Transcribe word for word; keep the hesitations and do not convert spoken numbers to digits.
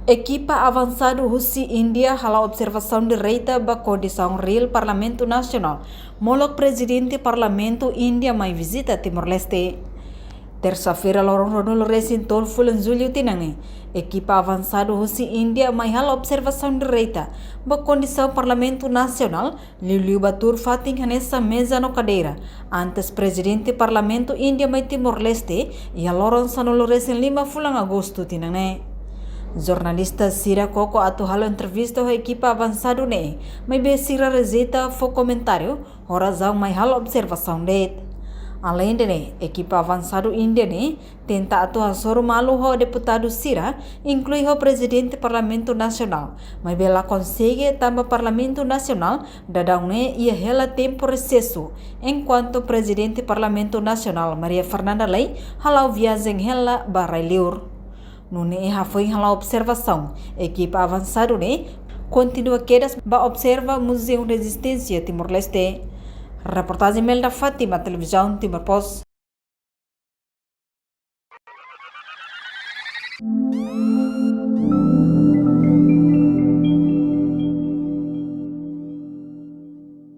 Ekipa avansadu husi Índia hala'o observasaun direta ba kondisaun reál Parlamentu Nasionál, molok Prezidente Parlamentu Índia mai vizita Timor-Leste. Tersa-feira, loron ruanulu resin tolu fulan Jullu tinan ne'e, ekipa avansadu husi Índia mai halo observasaun direta ba kondisaun Parlamentu Nasionál, liuliu ba tuur fatin hanesan meza no kadeira, antes Prezidente Parlamentu Índia mai Timor-Leste, iha loron sanulu resin lima fulan Agostu tinan ne'e. Jornalista sira koko atu halo entrevista ho ekipa avansadu ne'e, maibé sira rejeita fó komentáriu, ho razaun mai halo observasaun de'it. Aleinde ne'e, ekipa avansadu Índia ne'e tenta atu hasoru malu ho deputadu sira, inklui ho Prezidente Parlamentu Nasionál, maibé la konsege tanba Parlamentu Nasionál daudaun ne'e iha hela tempu resesu, enkuantu Prezidente Parlamentu Nasionál Maria Fernanda Lay hala'o viajen hela ba rai-liur. Nune'e hafoin hala'o observasaun, ekipa avansadu ne'e kontinua kedas ba observa Muzeu Rezisténsia Timor-Leste. Reportajen Melda Fátima, Televizaun Timor Post.